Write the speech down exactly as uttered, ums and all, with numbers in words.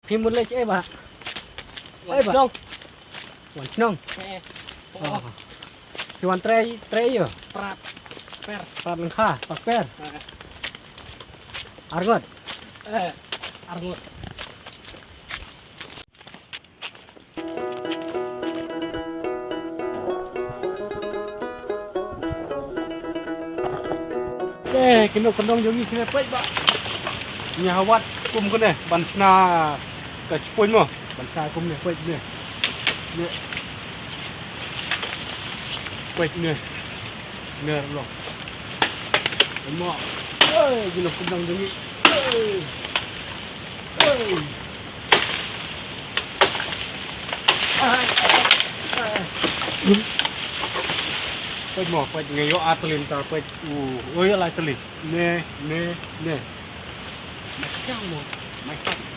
Phi mut leh eh ba. Wan shnong. Wan shnong. Eh. Oh. Phi wan trei, trei ïa. Prat. Per. Prat lyngkha, prat per. Eh. Arngut. Eh, arngut. Eh, kino kyndong jong ngi kine peit ba. Ngi hawat kum kine ban sna ka chpuin mo. Ban sna kum ne peit ne. Ne. Peit ne. Ne lo. Mo. Eh, kino kyndong jong ngi. Eh. Eh. Peit mo, peit ngi ïoh ar tylli mynta, peit u, u ïoh lai tylli. Ne, ne, ne. Mai kang mo, mai kang.